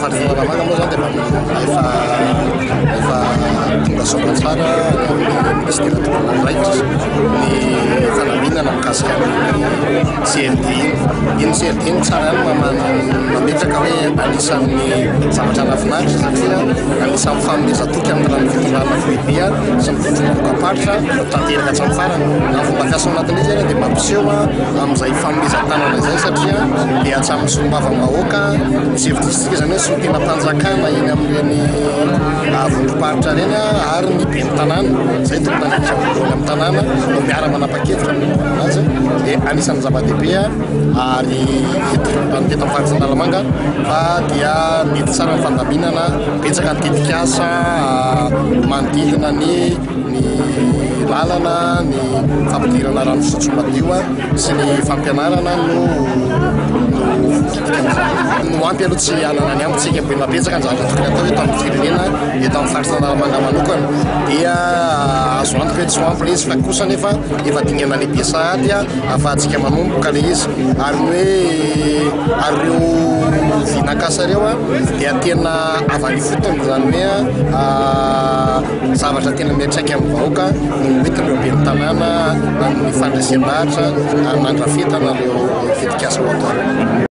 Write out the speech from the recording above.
Faritra Analamanga moa izany dia efa efa tonga soamantsara amin'ny minisitera tompon'andraikitra ny fandaminana mikasika ny CLD iny. Iny CLD iny tsara ihany mametraka hoe anisan'ny zavatra nahafinaritra satria anisan'ny fanomezan-toky amin'ny alalan'ny fitondrana foibe sy ny vondrom-bahoakam-paritra tanteraka hatramin'ny farany. Na ny fomba fiasa ao anatin'izy ary dia mampiseho amin'izay fanomezan-tanana izay satria dia hatramin'ny solombavambahoaka misy hevitra isika izany hoe solontenam-panjakana eny amin'ireny vondrom-paritra ireny ary ny ben'ny tanàna izay tompon'andraikitra voalohany amin'ny tanàna no miara-manapa-kevitra amin'ny anazy dia anisan'ny zava-dehibe ary eto ny teto amin'ny faritra Analamanga fa dia mety tsara ny fandaminana, betsaka ny tetikasa manodidina ny ny lalana, ny fampidirana rano fisotro madio sy ny fampianarana no no voakitika amin'izany. No ampy aloha tsy hanana ny ampy tsika, mbola betsaka ny zavatra tokony atao eto amin'ny firenena, eto amin'ny faritra Analamanga manokana dia azo antoka hoe tsy ho ampy ilay izy fa kosa anefa efa dingana lehibe sahady ahafahantsika manomboka ilay izy ary ny hoe ary ireo vinakasa ireo dia tena avy any ifotony izany hoe zavatra tena miantraika amin'ny vahoaka no hoentin'ireo ben'ny tanàna amin'ny fandresen-dahatra nandrafetana ireo tetikasa ho atao ireo.